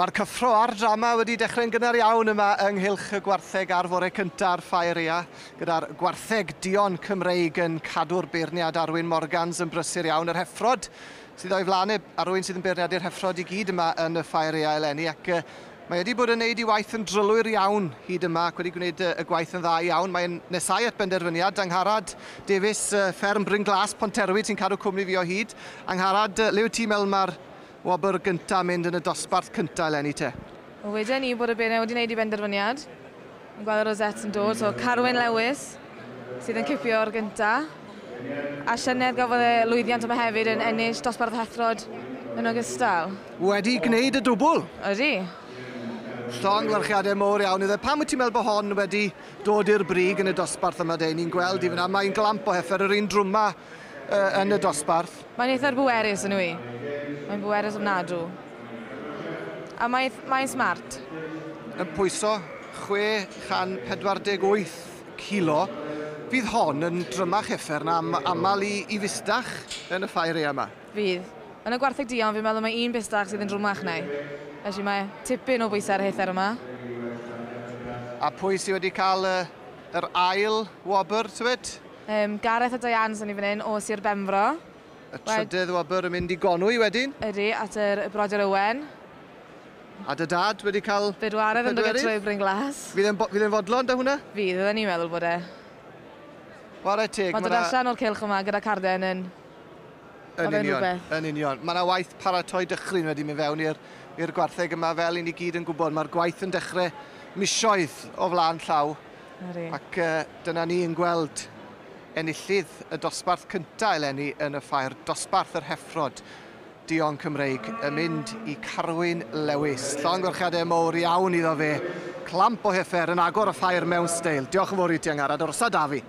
Mae'r cyffro a'r drama wedi dechrau'n gynnar iawn yma ynghylch y gwartheg ar fore cynta'r ffair aeaf, gyda'r gwartheg duon Cymreig yn cadw'r beirniad Arwyn Morgans yn brysur iawn. Yr heffrod sydd o'i flaen e, Arwyn sydd yn beirniadu'r heffrod i gyd yma yn y ffair aeaf eleni, ac mae wedi bod yn neud ei waith yn drylwyr iawn hyd yma ac wedi gwneud y gwaith yn dda iawn. Mae'n nesau at benderfyniad. Angharad Davies, fferm Bryn Glas, Ponterwyd, sy'n cadw cwmni fi o hyd. Angharad, le wyt ti'n meddwl mae'r wobr gyntaf mynd yn y dosbarth cyntaf eleni te? Wel, weden i bod y beirniaid wedi gwneud i benderfyniad. Yn gweld y rosettes yn dod, so Carwyn Lewis sydd yn cipio'r gyntaf. A llynedd gafodd e lwyddiant yma hefyd yn ennill dosbarth heffrod yn ogystal. Wedi gwneud y dwbl? Ydy. Llongyfarchiadau mowr iawn iddo. Pam wyt ti'n meddwl bod hon wedi dod i'r brig yn y dosbarth yma de? Ni'n gweld i fyna, mae'n glamp o heffer, yr un drwma yn y dosbarth. Mae'n eitha'r bwerus yn nhw. Mae'n bwerus ofnadw. A mae'n smart. Yn pwyso 648 kilo. Fydd hon yn drymach heffer na aml i fustach yn y ffair aeaf yma? Fydd. Yn y gwartheg duon, fi'n meddwl mae un bustach sydd yn drwmach na i. Felly mae tipyn o bwysau ar heffer yma. A pwy sydd wedi cael yr ail wobr, tybed? Gareth a Diane sy'n ni fan hyn o Sir Benfro. Y trydydd wobr yn mynd i Gonwy wedyn? Ydy, at yr brodyr Owen. A dy dad wedi cael bedwaredd yn dod trwy Bryn Glas. Fydd e'n fodlon da hwnna? Fydd, oedden ni'n meddwl bod e. Whare teg. Mae'n dod allan o'r cylch yma gyda carden yn... Yn union, yn union. Mae yna waith paratoi dychryn wedi mynd fewn i'r gwartheg yma, fel i ni gyd yn gwybod. Mae'r gwaith yn dechrau misoedd o flaen llaw. Ac dyna ni yn gweld enillydd y dosbarth cyntaf eleni yn y ffair, dosbarth yr heffrod duon Cymreig, yn mynd i Carwyn Lewis. Llongyfarchiadau mowr iawn iddo fe. Clamp o heffer yn agor y ffair mewn steil. Diolch yn fawr i ti, Angharad. Arosa da fi.